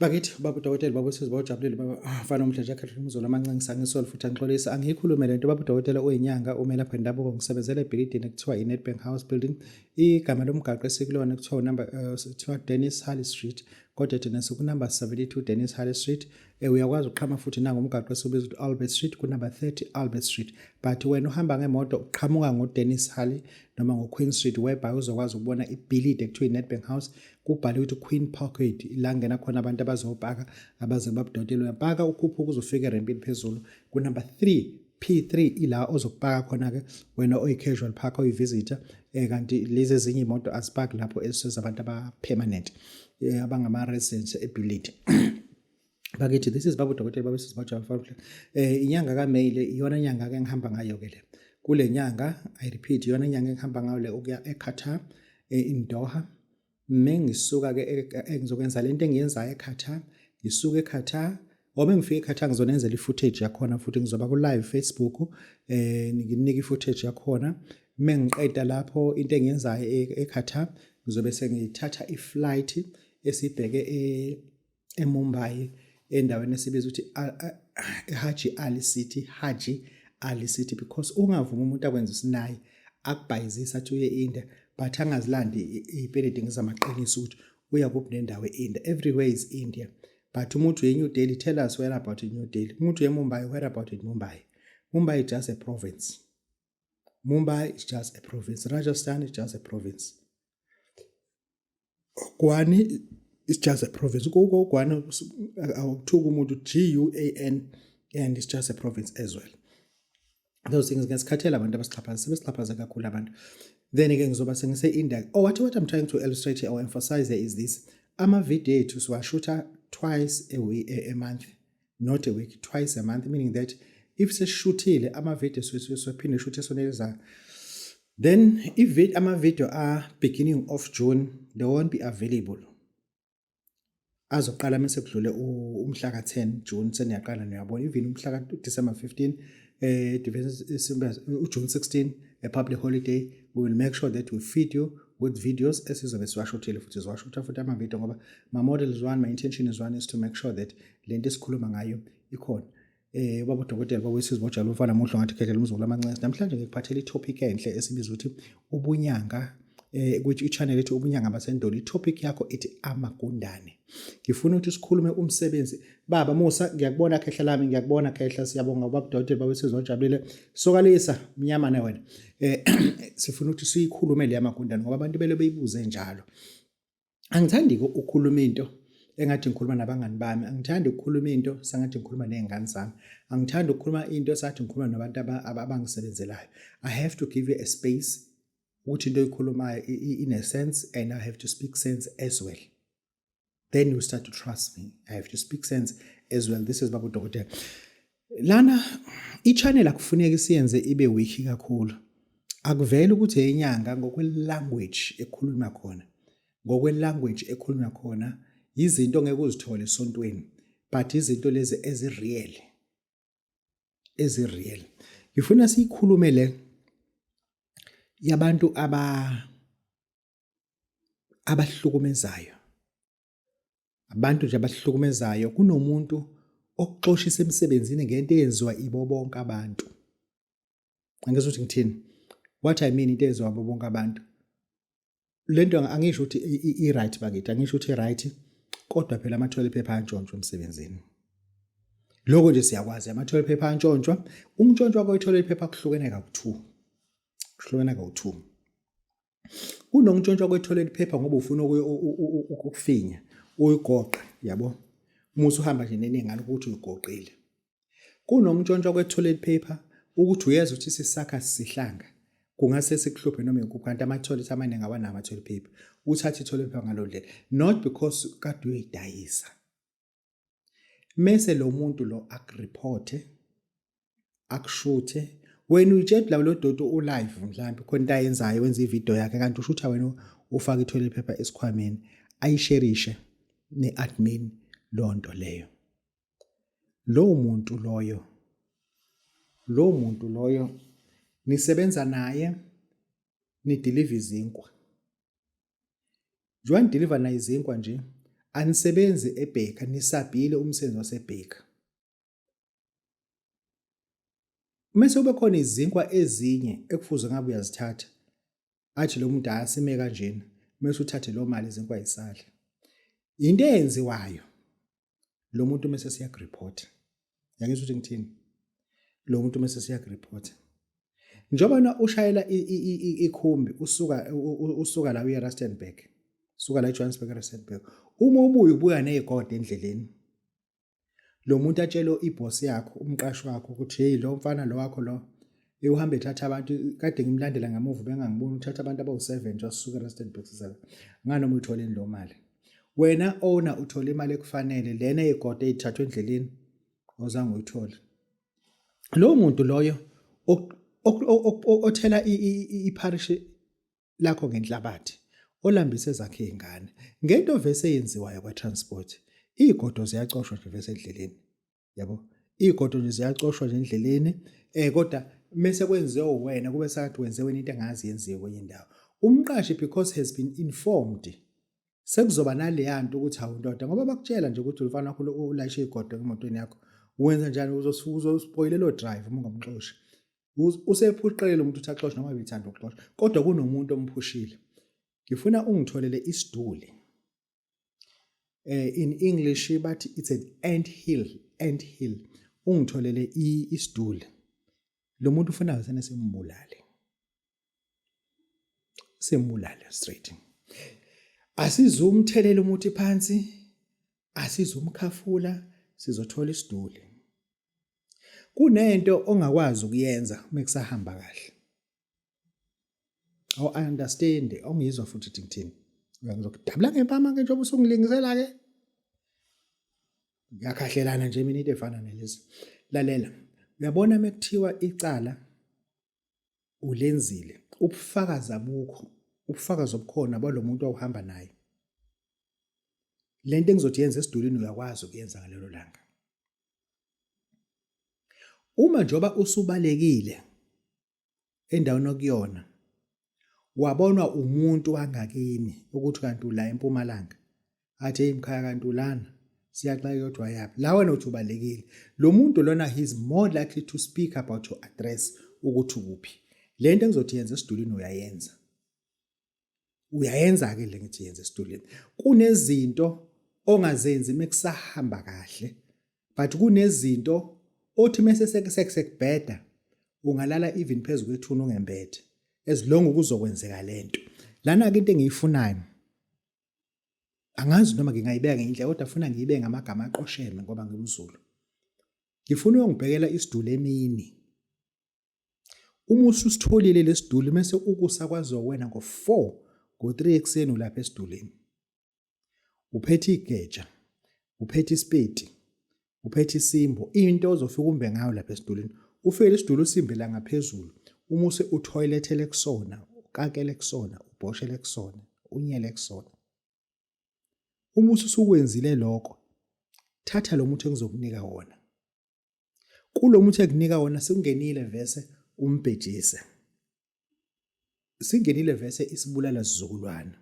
Bakithi baba udokotela, baba usizi, bawujabulile baba mfana omuhle nje akhethe umzolo amancengisa ngisolo futhi angixolisa angiyikhulume lento. Baba udokotela uyinyanga, umelaphi wendabuko. Ngisebenzela ebhilidini ekuthiwa i-Nedbank House Building. Igama lomgaqo esikulona kuthiwa unumber kuthiwa Dennis Harley Street, kodwa thina sikunumber 72 Dennis Harley Street. Uyakwazi ukuqhama futhi nangomgaqo esiwubiza ukuthi Albert Street, kunumber 30 Albert Street, but wena uhamba ngemoto uqhamuka ngo-Dennis Harley noma ngo-Queen Street, whereby uzokwazi ukubona ibhilidi ekuthiwa i-Nedbank House, kubhalwe ukuthi Queen Parkway, la ngena khona abantu abazopaka abaze babudotela. Uyapaka, ukhuphuka uzofika erempini phezulu kunumber 3 P3, ila ozokupaka khona-ke wena oyi-casual park, oyi-visitor, kanti lezi ezinye iy'moto azipaki lapho, ezisezabantu aba-permanent, abangama-residents ebhilidi. Bakithi, this is baba udokotela, baba sizibajaba. Inyanga kaMay le, iyona nyanga ke engihamba ngayo ke le kule nyanga. I repeat, iyona nyanga engihamba ngayo le ukuya eQatar, in Doha. Mengisuka ke engizokwenza lento engiyenzayo eQatar, ngisuka eQatar ngoba ngifike eQatar ngizonenzela i-footage yakhona futhi ngizoba ku live Facebook, nginike i-footage yakhona. Mengiqeda lapho into engiyenzayo eQatar, ngizobe sengithatha i-flight esibheke eMumbai, endaweni esibiza ukuthi Haji Ali City, Haji Ali City, because ungavuma umuntu akwenza isinayi, akubhayizisa, athi uye e-India, but angazilandi iy'peleti ngezamaqiniso ukuthi uya kuphi nendawo e-India. Everywhere is India, but umuntu uye New Delhi, tell us where about in New Delhi. Umuntu uye Mumbai, where about in Mumbai? Mumbai is just a province. Mumbai is just a province. Rajasthan is just a province. Gwani is just a province. Kuko Gwani awuthuka umuntu G U A N and it's just a province as well. Those things ngesikhathela abantu abasixhaphaza, sebesixhaphaza kakhulu abantu. Then ke ngizoba sengise India. Oh, what I'm trying to illustrate here or emphasize here is this: ama video ethu siwashutha twice a week, a month, not a week, twice a month, meaning that if sesishuthile ama-video, siphinde shuthe esonelizayo. Then if ama-video are beginning of June, they won't be available. Azoqala mase kudlule umhla ka-10 June, seniyaqala niyabona. Even umhla ka-December 15, uJune 16, a public holiday, we will make sure that we feed you with videos esizobe siwashuthile futhi, siwashutha futhi ama-video, ngoba my model is one, my intention is one, is to make sure that lento esikhuluma ngayo ikhona. Baba udokotela, baba wesizwe, bojalo umfana muhle ngathi khehlela umzukulu amancane. Namhlanje ngikuphathela i-topic enhle esibiza ukuthi ubunyanga, ukuthi i-channel ethi Ubunyanga Basendulo. I-topic yakho ithi amagundane. Ngifuna ukuthi sikhulume umsebenzi. Baba Musa, ngiyakubona khehla lami, ngiyakubona khehla, siyabonga baba udokotela, baba wesizwe ojabulile. Sokalisa mnyama ne wena. Sifuna ukuthi siyikhulume le yamagundane ngoba abantu bele beyibuze njalo. Angithandi ukukhuluma into engathi ngikhuluma nabangani bami, angithandi ukukhuluma into sengathi ngikhuluma ney'ngane zami, angithandi ukukhuluma into sathi ngikhuluma nabantu abangisebenzelayo. I have to give you a space ukuthi into oyikhulumayo in a sense, and I have to speak sense as well. Then you start to trust me. I have to speak sense as well. This is baba udokotela lana. I-channel akufuneki siyenze ibe weak kakhulu. Akuvele ukuthi inyanga ngokwe-language ekhulunywa khona, ngokwe-language ekhulunywa khona, izinto ongeke uzithole esontweni, but izinto lezi ezi-real, ezi-real. Ngifuna siyikhulume le yabantu abahlukumezayo, abantu nje abahlukumezayo. Kunomuntu okuxoshisa emsebenzini ngento eyenziwa ibo bonke abantu. Angizwa ukuthi ngithini. What I mean, into eyenziwa ibo bonke abantu, lento angisho ukuthi i-right bakithi, angisho ukuthi i-right, kodwa phela ama-toilet paper antshontshwa emsebenzini. Lokho nje siyakwazi, ama-toilet paper antshontshwa. Ukuntshontshwa kwe-toilet paper kuhlukene kawu-two, kuhlukene kawu-two. Kunokuntshontshwa kwe-toilet paper ngoba ufuna ukufinya, uyigoqe, yabo, uma usuhamba nje nenengane ukuthi uyigoqile. Kunokuntshontshwa kwe-toilet paper ukuthi uyezwa ukuthi isisakha sihlanga kungase sikuhluphe noma inkukhu, kanti ama-toilet amaningi awanawo ama-toilet paper. Uthathe i-toilet paper ngalo ndlela, not because kade uyoyidayisa. Mese lo muntu lo akureporte, akushuthe wena, uyitshela labo lo doti u-live, mhlawumbe khona into ayenzayo, wenza ividiyo yakhe, kanti ushutha wena ufaka i-toilet paper esikhwameni, ayisherishe ne-admin loo nto leyo. Lowo muntu loyo, lowo muntu loyo nisebenza naye, nidiliva izinkwa. Njengoba nidiliva naye izinkwa nje, Anisebenzi eBaker, nisabhile umsebenzi waseBaker. Mese kube khona izinkwa ezinye ekufuze ngabe uyazithatha. Athi lo muntu asime kanjena, mese uthathe lo mali izinkwa isale. Into eyenziwayo lo muntu mese siyakureport. Yangizwa ukuthi ngithini? Lo muntu mese siyakureport. Njengoba na ushayela ikhumbi usuka usuka la uye Rustenburg. Suka la eJohannesburg eRustenburg. Uma ubuya ubuya nezigodi endleleni. Lo muntu atshele iboss yakho, umqashi wakho ukuthi hey lo mfana lo wakho lo uhambe ethatha abantu kade ngimlandela ngemuva bengangiboni uthatha abantu abawu-7 nje wasuka eRustenburg siza nganoma uyitholeni lo mali. Wena owner uthola imali ekufanele lena eyigode eyithathwe endleleni awuzange uyithole. Lowo muntu loyo othela ipharishi lakho ngenhlabathi olambise ezakhe izingane ngento vese eyenziwayo kwa-transport iy'godo ziyacoshwa nje vese endleleni yabo iy'godo nje ziyacoshwa nje endleleni um kodwa mese kwenziwe wena kube sengathi wenze wena into engazi yenziwe kwenye indawo umqashi because has been informed sekuzoba naleya nto ukuthi hawu ndoda ngoba bakutshela nje ukuthi umfana wakho ulayishe igodo emotweni yakho wenza njani uzospoyile lo drive uma ungamxoshi usephuqelele umuntu ukuthi axoshwe noma bethanda ukuxoshwa kodwa kunomuntu omphushile ngifuna ungitholele isiduli eh in English bathi it's an ant hill ant hill ungitholele isiduli lo muntu ufuna sene simbulale simbulale straight asizumthelela umuthi phansi asizumkhafula sizothola isiduli Kunento ongakwazi ukuyenza uma kusahamba kahle. Awu understand, awungizwa futhi ukuthi ngithini. Ngizokudabula ngempama ke njengoba usungilingisela ke. Ngiyakhahlelana nje mina into efana nalezi. Lalela, uyabona mekuthiwa icala ulenzile, ubufakazi abukho, ubufakazi obukhona balomuntu owuhamba naye. Lento engizothi yenze esidulini uyakwazi ukuyenza ngalelo langa. Uma njengoba usubalekile endaweni okuyona wabonwa umuntu wangakini ukuthi kanti ula eMpumalanga athi hey mkhaya kanti ulana siyaxaka kodwa yaphi la wena uthi ubalekile lo muntu lona he's more likely to speak about your address ukuthi ukuphi le nto engizothi yenza esidulini uyayenza uyayenza-ke le ngithi yenza esitulweni kunezinto ongazenzi mekusahamba kahle but kunezinto othi mese sekubheda ungalala even phezu kwethuna ungembethe as long kuzokwenzeka lento lana-ke into engiyifunayo angazi noma ngingayibeka ngendlela kodwa funa ngiyibeke ngamagama aqosheme ngoba ngimzulu ngifuna uyongibhekela isiduli emini Uma ususitholile lesiduli mese ukusa kwaziwa wena ngo-4 ngo-3 ekuseni ulapha esidulini. Uphethe igeja, uphethe isipeti, uphethe isimbo, into ozofika umbe ngayo lapha esidulini. Ufike lesiduli usimbela ngaphezulu, uma use uthoyilethele kusona, ukakele kusona, ubhoshele kusona, unyele kusona. Uma ususukwenzile lokho, thatha lo muthi engizokunika wona. Kulo muthi ekunika wona sekungenile vese umbhejise. Singenile vese isibulala sizukulwana.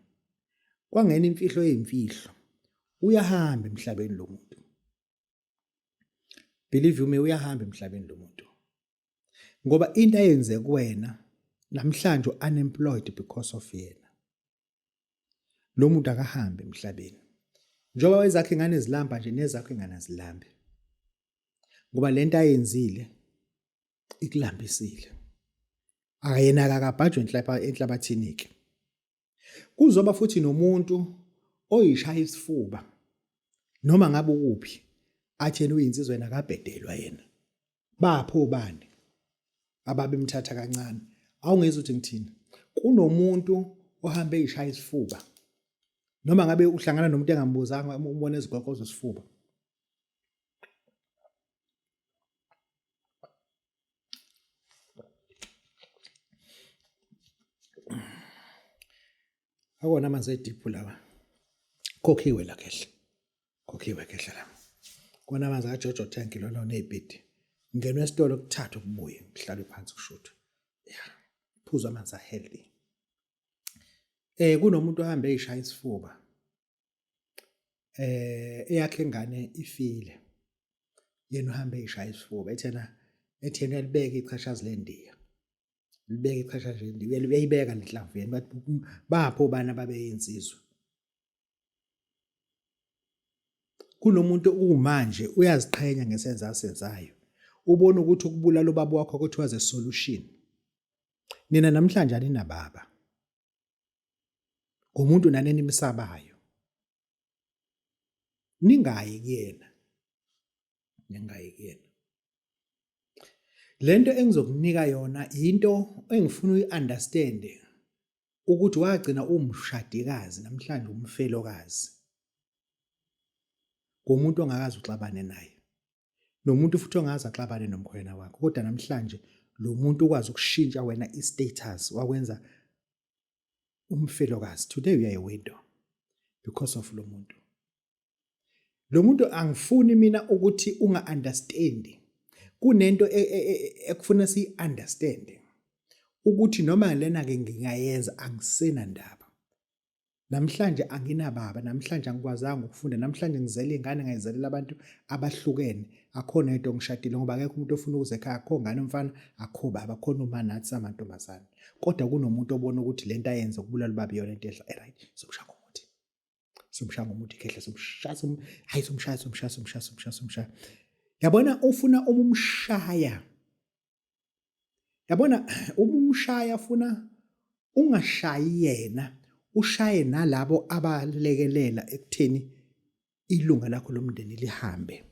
Kwangena imfihlo eyimfihlo. Uyahamba emhlabeni lo muntu. Believe you me uyahamba emhlabeni lo muntu. Ngoba into ayenze kuwena namhlanje unemployed because of yena. Lo muntu akahambe emhlabeni. Njengoba ezakhe ingane zilamba nje nezakho ingane azilambi. Ngoba lento ayenzile ikulambisile. Akayena akabhajwe enhlabathini ke. Kuzoba futhi nomuntu oyishaya isifuba noma ngabe ukuphi athi yena uyinsizwa yena akabhedelwa yena. Baphi obani ababemthatha kancane? Awungezwa ukuthi ngithini? Kunomuntu ohambe eyishaya isifuba noma ngabe uhlangana nomuntu engambuzanga umbona ezigoqoza isifuba. Akona amanzi ediphu lawa. Khokhiwe la khehle. Khokhiwe khehle la. Kona amanzi kaJojo tank lona onezibhidi. Ngenwe esitolo kuthathwe kubuye kuhlalwe phansi kushuthwe. Yeah. Phuza amanzi a healthy. Eh kunomuntu ohambe eyishaya isifuba. Eyakhe ingane ifile. Yena uhambe eyishaya isifuba ethena ethena uyalibeka ichashazi lendiya. Libeka ichashazi lendiya uyayibeka lenhlamvu yena bathi bapho obani ababeyinsizwa. Kunomuntu kumanje uyaziqhenya ngesenzo asenzayo. Ubona ukuthi ukubulala ubaba wakho kuthiwa ze solution. Nina namhlanje aninababa. Ngumuntu nani enimsabayo. Ningayi kuyena. Ningayi kuyena. Lento engizokunika yona into engifuna uyi-understand ukuthi wagcina umshadikazi namhlanje umfelokazi ngomuntu ongakaze uxabane naye nomuntu futhi ongaze axabane nomkhwena wakho kodwa namhlanje lo muntu ukwazi ukushintsha wena i-status wakwenza umfelokazi. Today you are a widow because of lo muntu. Lo muntu angifuni mina ukuthi unga understand. Kunento e, e, e, ekufuna siyi understand ukuthi noma lena ke ngingayenza angisena ndaba. Namhlanje anginababa, namhlanje angikwazanga ukufunda, namhlanje ngizele ingane ngayizelela abantu abahlukene. Akhona into ngishadile ngoba akekho umuntu ofuna ukuza ekhaya, akho ngane umfana, akho baba, khona uma nathi samantombazane. Kodwa kunomuntu obona ukuthi lento ayenze ukubulala ubaba iyona into ehla right. Somshaya ngomuthi. Somshaya ngomuthi khehla somshaya som hayi somshaya somshaya somshaya somshaya somshaya. Yabona ufuna umumshaya. Yabona uma umshaya funa ungashayi yena ushaye nalabo abalekelela ekutheni ilunga lakho lomndeni lihambe.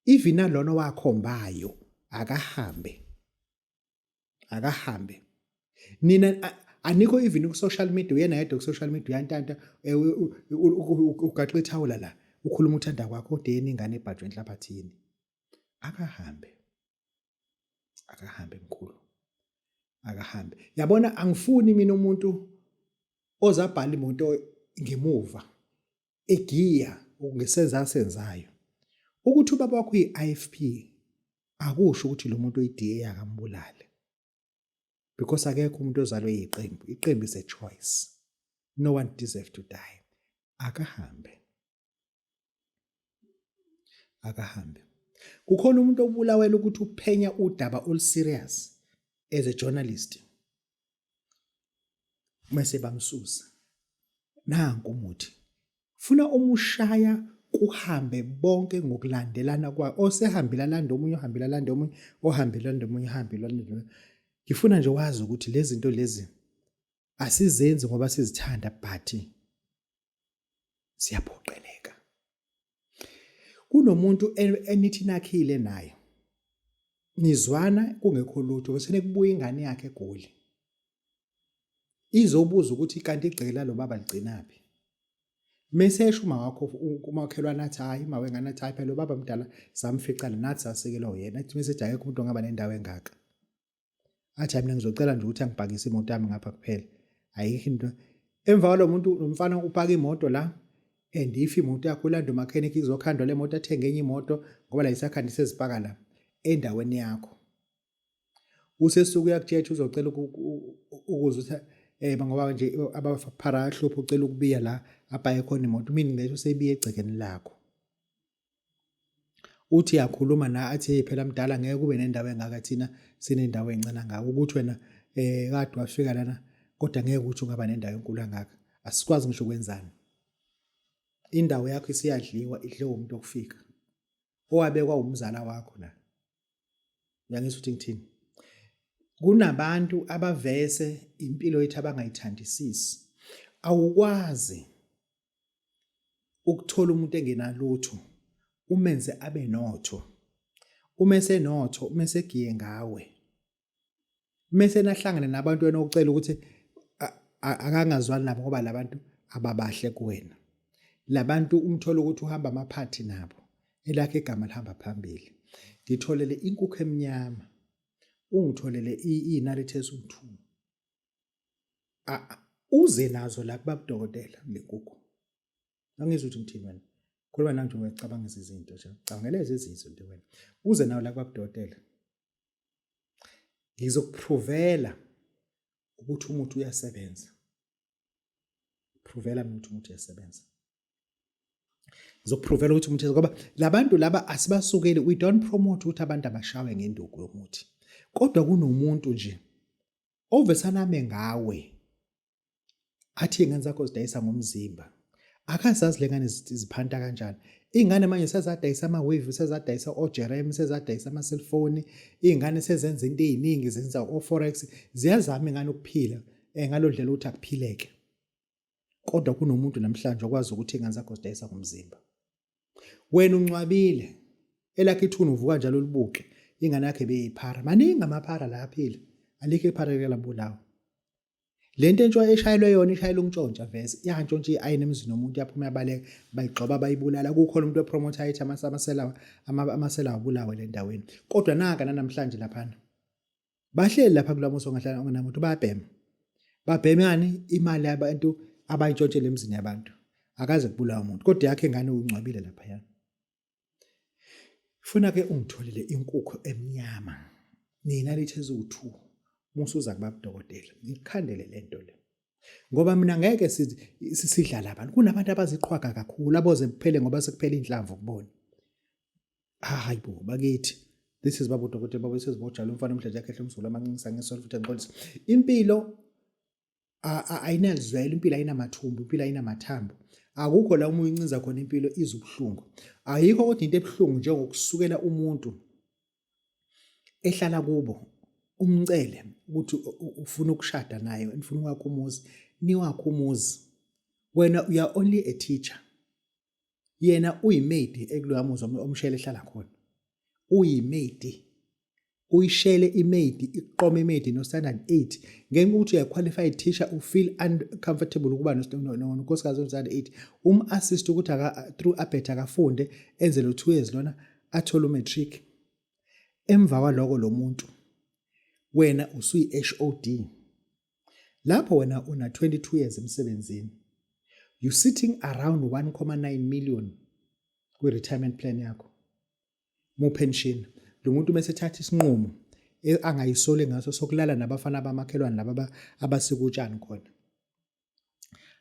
Even nalona wakhombayo akahambe. Akahambe. Nina anikho even ku social media uyena yedwa ku social media uyantanta eh, ugaxa ithawula la ukhuluma uthanda kwakho kodwa yena ingane ebhajwe enhlabathini. Akahambe. Akahambe mkhulu. Akahambe. Yabona angifuni mina umuntu ozabhala imoto ngemuva egiya ngesenza asenzayo. Ukuthi ubaba wakho uyi-IFP akusho ukuthi lo muntu uyi-DA akambulale. Because akekho umuntu ozalwe yiqembu. Iqembu is a choice. No one deserves to die. Akahambe. Akahambe. Kukhona umuntu obulawela ukuthi uphenya udaba olu-serious as a journalist. Mase bamsusa. Nanku umuthi. Funa umushaya kuhambe bonke ngokulandelana kwayo. Osehambile alande omunye, ohambile alande omunye, ohambile alande omunye, ohambile alande omunye. Ngifuna nje wazi ukuthi lezi zinto lezi asizenzi ngoba sizithanda but siyaphoqeleka. Kunomuntu enithi nakhile naye nizwana kungekho lutho bese nekubuya ingane yakhe eGoli izobuza ukuthi kanti igceke lalo baba ligcinaphi. Mese esho uma wakho umakhelwane athi hayi uma wengane athi hayi phela ubaba mdala samfica nathi sasekelwa uyena athi mese ethi akekho umuntu ongaba nendawo engaka. Athi hayi mina ngizocela nje ukuthi angibhakise imoto yami ngapha kuphela. Ayikho into emva kwalo muntu lo mfana upaka imoto la and if imoto yakho ulanda umakhenikhi izokhandwa le moto athenge enye imoto ngoba la isakhanda isezipaka la endaweni yakho. Usesuke uyakutshetsha uzocela ukuze ukuthi eh ngoba nje abaphara ahlupha ucela ukubiya la abhaye khona imoto meaning that usebiye egcekeni lakho. Uthi yakhuluma na athi hey phela mdala ngeke kube nendawo engaka thina sinendawo encane ngaka ukuthi wena eh kade wafika lana kodwa ngeke ukuthi ungaba nendawo enkulu kangaka asikwazi ngisho ukwenzani. Indawo yakho isiyadliwa idliwe umuntu okufika owabekwa umzala wakho la. Uyangizwa ukuthi ngithini? Kunabantu abavese impilo yethu abangayithandisisi. Awukwazi ukuthola umuntu engenalutho umenze abe notho. Uma esenotho uma esegiye ngawe. Mese nahlangana nabantu wena ucela ukuthi akangazwani nabo ngoba labantu ababahle kuwena. Labantu umthola ukuthi uhamba amaphathi nabo. Elakhe igama lihamba phambili. Ngitholele inkukhu emnyama. Ungitholele iy'nalithi eziwu-two. Uze nazo la kubabudokotela le nkukhu. Angizwa ukuthi ngithini wena. Khuluma nami nje uyacabanga izinto nje. Cabangela izinto wena. Uze nawo la kubabudokotela. Ngizokuprovela ukuthi umuthi uyasebenza. Provela mina ukuthi umuthi uyasebenza. Ngizokuprovela ukuthi umuthi, ngoba labantu laba asibasukeli, we don't promote ukuthi abantu abashawe ngenduku yomuthi. Kodwa kunomuntu nje ovesaname ngawe athi iy'ngane zakho zidayisa ngomzimba, akazazi le ngane ziphanta kanjani. Iy'ngane manje sezadayisa ama-wave, sezadayisa ojerem, sezadayisa ama-cellphone, iy'ngane sezenza into ey'ningi, zenza o-forex, ziyazama iy'ngane ukuphila ngalo ndlela ukuthi akuphileke. Kodwa kunomuntu namhlanje okwazi ukuthi iy'ngane zakho zidayisa ngomzimba. Wena uncwabile, elakho ithuna uvuka njalo ulibuke, ingane yakhe beyiphara. Maningi amaphara la aphila, alikho iphara elike labulawa. Le nto entsho eshayelwe yona ishayela ukuntshontsha vese iyantshontsha i-ayini emzini womuntu, yaphuma yabaleka, bayigxoba bayibulala. Kukhona umuntu wepromotha ethi amasela amasela abulawe le ndaweni. Kodwa naka nanamhlanje laphana bahleli lapha kula muzi ongahlala ongenamuntu, bayabhema. Babhemani imali yabantu abayintshontshele emzini yabantu. Akaze kubulawa umuntu, kodwa yakhe ingane uyingcwabile laphayana. Funa ke ungitholele inkukhu emnyama nina lithe eziwu-2 musuza kuba kudokotela ngikukhandele le nto le, ngoba mina ngeke sidlale abantu. Kunabantu abaziqhwaga kakhulu aboze kuphele ngoba sekuphela inhlamvu kubona. Hayi bo bakithi, this is baba udokotela baba sezibojalo umfana omdlaje yakhe umzulu amancingisa ngesolo futhi angixolisa. Impilo ayinazwelo, impilo ayinamathumbu, impilo ayinamathambo. Akukho la uma uyincinza khona impilo iza ubuhlungu. Ayikho kodwa into ebuhlungu njengokusukela umuntu ehlala kubo, umcele ukuthi ufuna ukushada naye, ufuna ukwakha umuzi, niwakhe umuzi. Wena you are only a teacher, yena uyimaid ekuloya muzi omshele ehlala khona. Uyimaid, uyishele imaid, iqoma imaid no standard 8 ngenxa ukuthi uya qualified teacher, u feel uncomfortable ukuba nonkosikazi no standard 8. Um assist ukuthi aka through ABET akafunde, enze lo 2 years lona, athole umatric. Emva kwaloko lo muntu, wena usuyi HOD lapho, wena una 22 years emsebenzini, you sitting around 1.9 million kwi retirement plan yakho mu pension. Lo muntu bese ethatha isinqumo angayisoli ngaso sokulala nabafana bamakhelwane laba abasikutshani khona.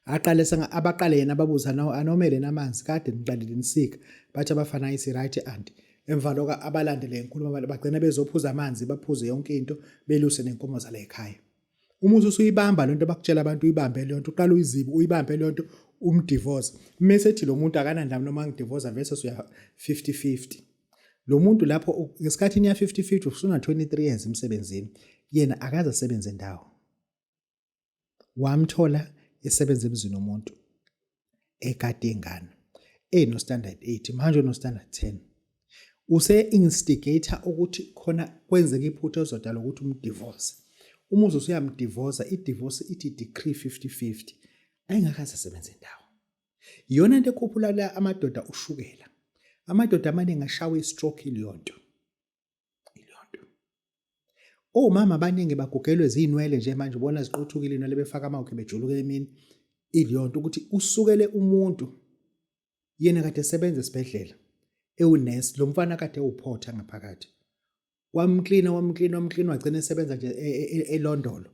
Aqale abaqale yena ababuza anomele namanzi kade niqalile nisika, bathi abafana ayisi right aunty. Emva lokho abalandele inkulumo, bagcina bezophuza amanzi, baphuze yonke into, beluse nenkomo zala ekhaya. Uma usuyibamba lento bakutshela abantu, uyibambe leyo nto, uqala uyizibe, uyibambe leyo nto, umdivorce. Mase ethi lo muntu akanandaba noma ngidivorce, vese usuya 50 50. Lo muntu lapho ngesikhathi niya 50 50 usuna 23 years emsebenzini, yena akaze asebenze ndawo. Wamthola esebenza emzini womuntu, egade ingane eno standard 8, manje uno standard 10. Use instigator ukuthi khona kwenzeka iphutha ezodala ukuthi umdivorce. Uma usuyamdivorce, i-divorce ithi decree 50 50, ayingakaze asebenze indawo. Iyona into ekhuphula la amadoda ushukela. Amadoda amaningi ashawe i-stroke ileyonto. Omama abaningi bagugelwe zinwele nje manje, ubona ziqothukile inwele, befaka amawukhe, bejuluka emini. Ileyonto ukuthi usukele umuntu, yena kade esebenza esibhedlela ewunesi, lo mfana kade ewuphotha ngaphakathi, wamklina, wamklina, wamklina, wagcina esebenza nje elondolo.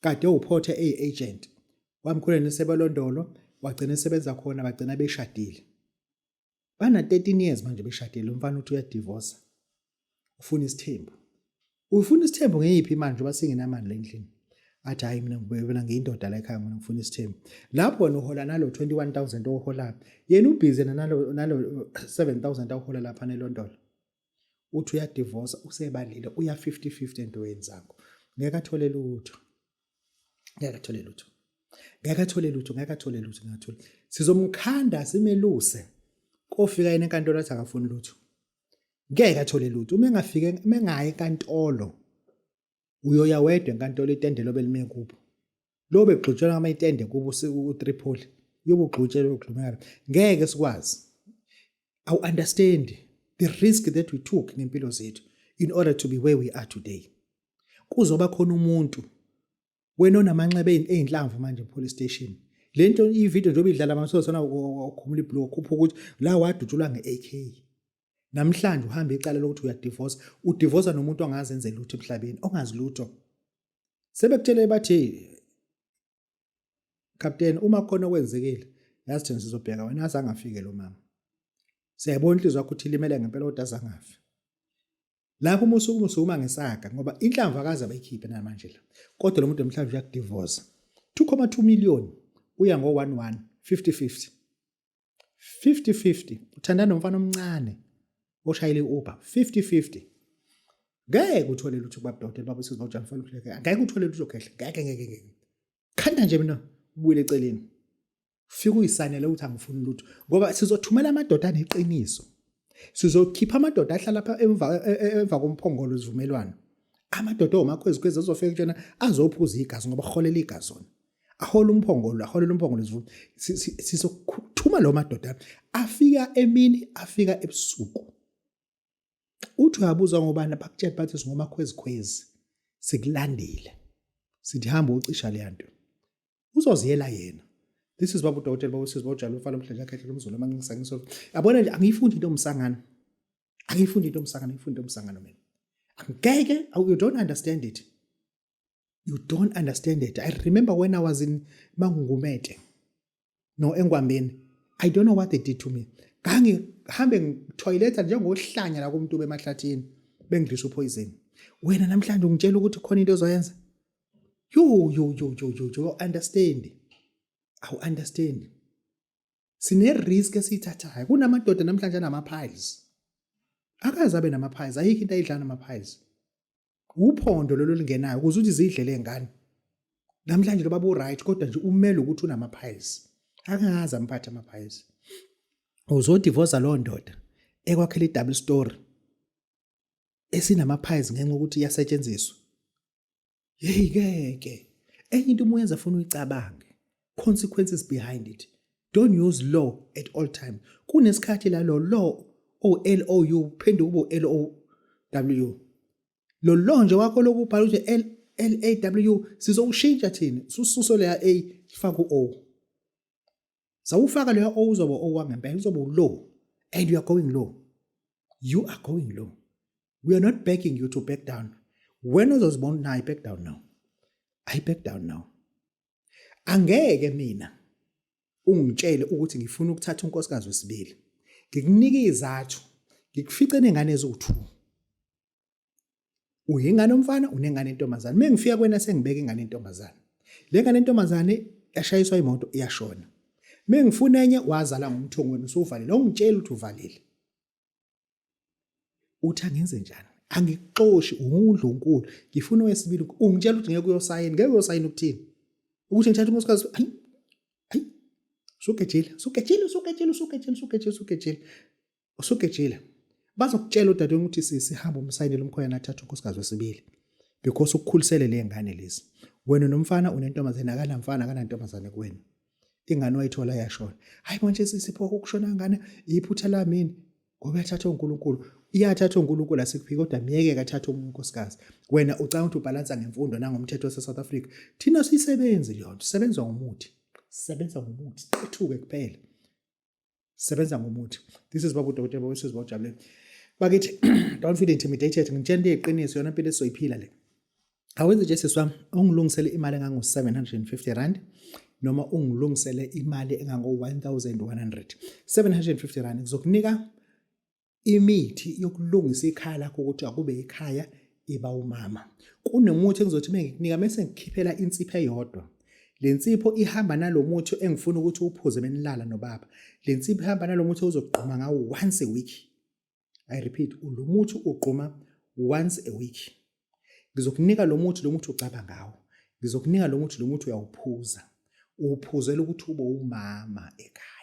Kade ewuphotha, eyi-agent, wamkhula nesebelondolo, wagcina esebenza khona, bagcina beshadile. Bana 13 years manje beshadile. Umfana uthi uyadivorce, ufuna isithembu. Ufuna isithembu ngeyiphi imali njengoba singenamali la endlini? Athi hayi, mina ngibona ngiyindoda la ekhaya, mina ngifuna isithembu. Lapho wena uhola nalo 21000 ohola, yena ubhizi nalo 7000 awuhola lapha nelondolo. Uthi uyadivorce, usebalile, uya 50 50 entweni zakho. Ngeke athole lutho, ngeke athole lutho, ngeke athole lutho, ngeke athole lutho, ngeke athole. Sizomkhanda simeluse kofika yena enkantolo athi akafuni lutho. Ngeke athole lutho uma engafike, uma engayi enkantolo. Uyoya wedwa enkantolo, itende lobe lime kubo, lo begxutshelwa ngama itende kubo uTripoli, uyobe ugxutshelwe, ugxumeka. Ngeke sikwazi. Awu understand the risk that we took ngempilo zethu in order to be where we are today. Kuzoba khona umuntu, wena onamanxeba ey'nhlamvu manje police station. Le nto i-video njengoba idlala amasosona, ukhumula ibhuluku, ukhupha ukuthi la wadutshulwa nge-AK. Namhlanje uhamba icala lokuthi uyadivorce, udivorce nomuntu ongazenzeli lutho emhlabeni, ongazi lutho. Sebekutshele bathi, "Captain, uma khona okwenzekile, yazi thina sizobheka wena." Azange afike lo mama. Siyayibona inhliziyo yakho ukuthi ilimele ngempela kodwa azangafi. Lapho uma usukuma usukuma ngesaga ngoba inhlamvu akaze abayikhiphe namanje la. Kodwa lo muntu namhlanje uyakudivorce. 2.2 million uya ngo 1 1 50 50. 50 50 uthandana nomfana omncane oshayela i-Uber 50 50. Ngeke uthole lutho kubaba dokotela baba usizwa ujani fanele uhleke. Ngeke uthole lutho khehle. Ngeke ngeke ngeke. Khanda nje mina ubuyele eceleni. Fika uyisanele ukuthi angifuni lutho ngoba sizothumela amadoda aneqiniso. Sizokhipha amadoda ahlala lapha emva e, e, emva komphongolo isivumelwano. Amadoda omakhwezi khwezi azofika kutshena azophuza igazi ngoba holela igazi ona. Ahola umphongolo, aholela umphongolo isivumelwano. Sizothuma lo madoda afika emini afika ebusuku. Uthi uyabuza ngobani bakutshela bathi singomakhwezikhwezi sikulandile. Sithi hamba ucisha leya nto. Uzoziyela yena. This is baba udokotela baba usizwa ujalo umfana omhle nje akhehle umzulu amancisa ngisho. Yabona nje angiyifundi into omsangano. Angiyifundi into omsangano, angiyifundi into omsangano mina. Angeke, you don't understand it. You don't understand it. I remember when I was in Mangungumete. No, eNgwambeni. I don't know what they did to me. Ngangihambe ngithoyiletha njengohlanya la kumuntu bemahlathini bengidlisa upoison. Wena namhlanje ungitshela ukuthi khona into ozoyenza. Yo yo yo yo yo yo understand. Awu understand. Sine risk esiyithathayo. Kunamadoda namhlanje anama piles. Akaze abe nama piles, ayikho into ayidlala nama piles. Uphondo lolu lingenayo ukuze uthi zidlele ngane. Namhlanje lo baba uright kodwa nje umele ukuthi unama piles. Akaze amphathe ama piles. Uzodivorce lo ndoda ekwakhela i double story esinama piles ngenxa ukuthi iyasetshenziswa. Hey ngeke. Enye into uma uyenza funa uyicabange. Consequences behind it. Don't use law at all time. Kunesikhathi la lo law o L O U phenduka ube L O W. Lo law nje wakho lokubhala ukuthi L L A W sizowushintsha thina. Sususo leya A faka u O. Sawufaka leya O uzoba O wangempela uzoba u low and you are going low. You are going low. We are not begging you to back down. Wena uzozibona nayi back down now. I back down now. Angeke mina ungitshele ukuthi ngifuna ukuthatha unkosikazi wesibili. Ngikunike izathu. Ngikufice nengane eziwu2. Uyingane umfana unengane entombazane. Mengifika kwena sengibeka ingane entombazane. Le ngane entombazane yashayiswa imoto iyashona. Mengifuna enye wazala ngomthungo wena usuvalile. Ungitshela ukuthi uvalile. Uthi angenze njani? Angikuxoshi ungundlunkulu. Ngifuna owesibili. Ungitshela ukuthi ngeke uyosayina. Ngeke uyosayina ukuthini? Ukuthi ngithathe unkosikazi hayi hayi usugejile usugejile usugejile usugejile usugejile usugejile usugejile bazokutshela udadewenu ukuthi sisi hamba umsayinele umkhwena athathe unkosikazi wesibili because ukukhulisele le ngane lezi wena nomfana unentombazane akanamfana akanantombazane kuwena ingane wayithola yashona hayi manje sisipho ukushona ngane iphutha lamini ngoba yathathwa uNkulunkulu iyathathwa uNkulunkulu asikuphiki kodwa myeke kathatha omunye unkosikazi wena ucanga ukuthi ubhalansa ngemfundo nangomthetho wase-South Africa thina siyisebenzi leyo nto sisebenza ngomuthi sisebenza ngomuthi siqethuke kuphela sebenza ngomuthi this is baba udokotela wesizwe bawujabulele bakithi don't feel intimidated ngitshela into eyiqiniso yona impilo esizoyiphila le awenze nje sisi wami ungilungisele imali engango-750 rand noma ungilungisele imali engango-1100 750 rand ngizokunika imithi yokulungisa ikhaya lakho ukuthi akube ikhaya iba umama kunomuthi engizothi mengikunika mese ngikhiphela insipho eyodwa le nsipho ihamba nalomuthi engifuna ukuthi uphuze menilala nobaba le nsipho ihamba nalomuthi ozogquma ngawo once a week i repeat lo muthi ugquma once a week ngizokunika lo muthi lo muthi ucaba ngawo ngizokunika lo muthi lo muthi uyawuphuza uwuphuzela ukuthi ube umama ekhaya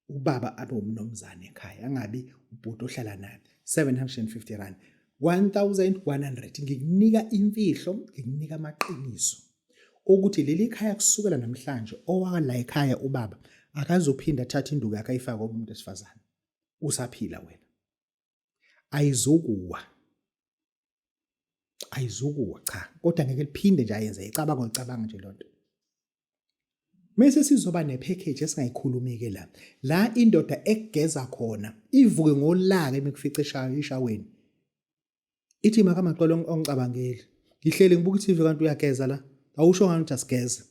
ubaba abe umnomzane ekhaya angabi ubhuti ohlala naye 750 rand 1100 ngikunika imfihlo ngikunika amaqiniso ukuthi leli khaya kusukela namhlanje owala ekhaya ubaba akazophinda athathe induku yakhe ayifake umuntu esifazane usaphila wena ayizokuwa ayizukuwa cha kodwa ngeke liphinde nje ayenze icabanga icabanga nje lonto Mese sizoba nepackage esingayikhulumi ke la. La indoda ekugeza khona ivuke ngolaka emikufice eshayo ishaweni. Ithi makamaqolo ongicabangeli. Ngihleli ngibuka iTV kanti uyageza la. Awusho ngani ukuthi asigeze.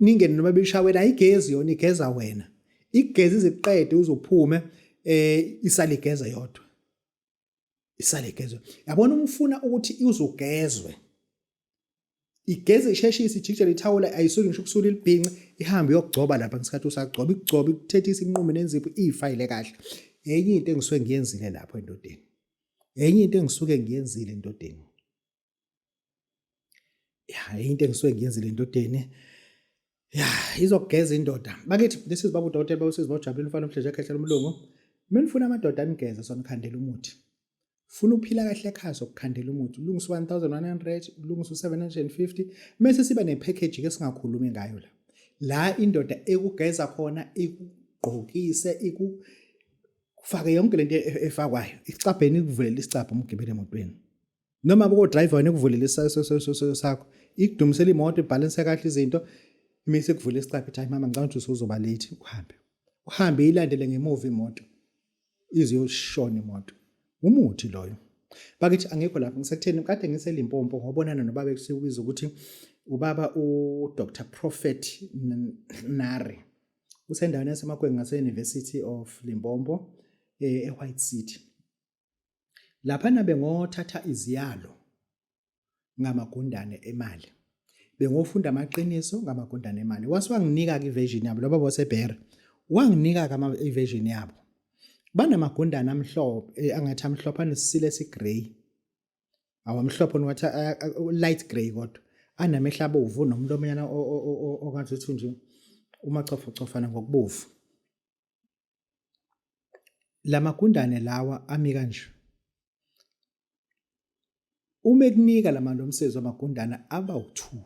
Ningene noma beshaweni ayigezi yona igeza wena. Igeze iziqede uzophume isaligeza yodwa. Isaligezwe. Yabona uma ufuna ukuthi uzogezwe. Igeze isheshise ijikijele ithawula ayisuki ngisho ukusula ilibhince ihambe iyogcoba lapha ngesikhathi usagcoba ikugcoba ikuthethise inqume nenzipho iyifayile kahle. Enye into engisuke ngiyenzile lapho endodeni. Enye into engisuke ngiyenzile endodeni. Ya, into engisuke ngiyenzile endodeni. Ya, izokugeza indoda. Bakithi this is baba udokotela baba usizi bawujabulile umfana omhlanje ekhehla lomlungu. Mina ngifuna amadoda anigeze sonikhandela umuthi. Funa ukuphila kahle ekhaya sokukhandela umuthi. Ulungisa 1100, ulungisa 750 mese siba nepackage ke singakhulumi ngayo la. La indoda ekugeza khona ikugqokise iku kufake yonke lento e-, efakwayo. Icabheni ikuvulela isicabha umgibele emotweni. Noma ko driver wena ekuvulela isaso sakho. Ikudumisela imoto ibalance kahle izinto. Imise kuvula isicabha ithi hayi mama ngicabanga ukuthi usuzoba late uhambe. Uhambe ilandele ngemuva imoto. Iziyoshona imoto. Umuthi loyo. Bakithi angikho lapho ngisekutheni kade ngiseLimpopo ngobonana nobaba ekusibiza ukuthi ubaba uDr Prophet Nare. Usendaweni yaseMakweng ngase University of Limpopo eWhite City. Laphana bengothatha iziyalo ngamagundane emali. Bengofunda amaqiniso ngamagundane emali. Wase wanginika-ke iversion yabo, laba bosebhere. Wanginika-ke iversion yabo. Banamagundane amhlophe, angathi amhlophe anesisila esigrey. Awamhlophe ngathi light grey kodwa. Anamehlo abovu nomlomonyana ongathi uthi nje umachofachofana ngokubovu. Lamagundane lawa ami kanje. Uma ekunika lama lomsebenzi wamagundana aba u2.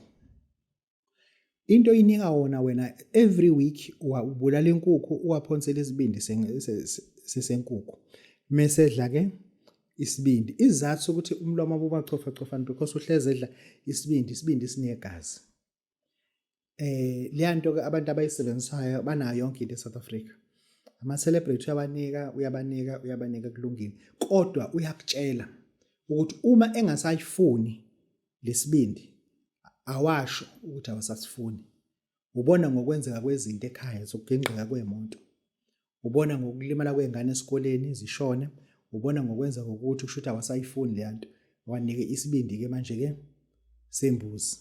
Into oyinika wona wena every week ubulala inkukhu uwaphonsela isibindi sesenkukhu. Mese edla ke isibindi. Izathu sokuthi umlomo ubachofachofana because uhleze edla isibindi, isibindi sinegazi. Leya nto ke abantu abayisebenzisayo banayo yonke into eSouth Africa. Ama celebrity uyabanika, uyabanika, uyabanika kulungile. Kodwa uyakutshela ukuthi uma engasayifuni lesibindi awasho ukuthi awasasifuni. Ubona ngokwenzeka kwezinto ekhaya zokugingqika kwemoto. Ubona ngokulimala kwey'ngane esikoleni zishone, ubona ngokwenza ngokuthi kusho ukuthi awasayifuni leya nto. Wanike isibindi-ke manje-ke sembuzi.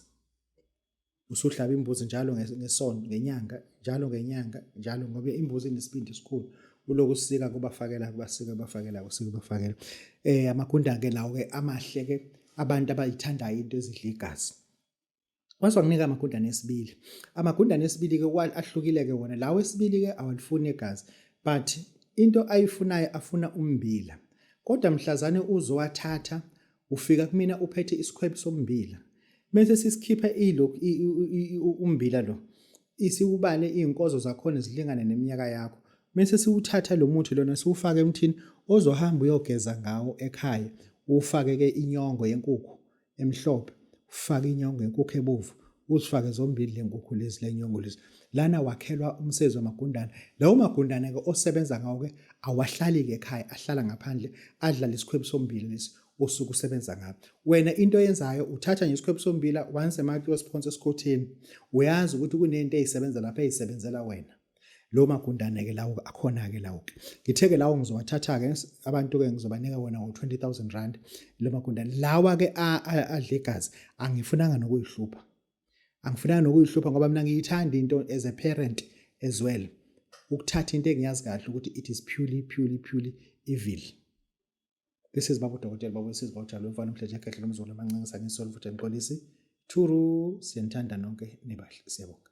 Usuhlaba imbuzi njalo ngesonto, ngenyanga, njalo ngenyanga, njalo ngoba imbuzi inesibindi esikhulu. Uloku usika kubafakela, kubasika, kubafakela, usika kubafakela. Amagunda-ke lawo-ke amahle-ke abantu abayithandayo into ezidla igazi. Waze wanginika amagundane esibili. Amagundane esibili ke ahlukile ke wona. Lawo esibili ke awalifuni igazi. But into ayifunayo afuna ummbila. Kodwa mhlazane uzowathatha ufika kumina uphethe isikhwebu sombila. Mese sisikhipha ilokhu ummbila lo. Isiwubale izinkozo zakhona zilingane neminyaka yakho. Mese siwuthatha lo muthi lona siwufake emthini ozohamba uyogeza ngawo ekhaya. Ufake ke inyongo yenkukhu emhlophe ufake inyongo yenkukhu ebovu uzifake zombili le nkukhu lezi le nyongo lezi lana wakhelwa umsezi wamagundane lawo magundane ke osebenza ngawo ke awahlali ke ekhaya ahlala ngaphandle adla lesikhwebu sombili lesi osuke usebenza ngawo wena into oyenzayo uthatha nje isikhwebu sombila once a month uyosiphonsa esikhotheni uyazi ukuthi kunento eyisebenza lapha eyisebenzela wena Lo magundane ke lawo akhona ke lawo ke. Ngithe ke lawo ngizowathatha ke abantu ke ngizobanika wona ngo 20000 rand lo magundane. Lawa ke adla igazi angifunanga nokuyihlupha. Angifunanga nokuyihlupha ngoba mina ngiyithanda into as a parent as well. Ukuthatha into engiyazi kahle ukuthi it is purely purely purely evil. This is Babu Dokotela Babu Sizi Bawujalo umfana omhle nje ekhehla lomzulu amancinisa ngisolo futhi engixolisi. Thuru siyanithanda nonke nibahle siyabonga.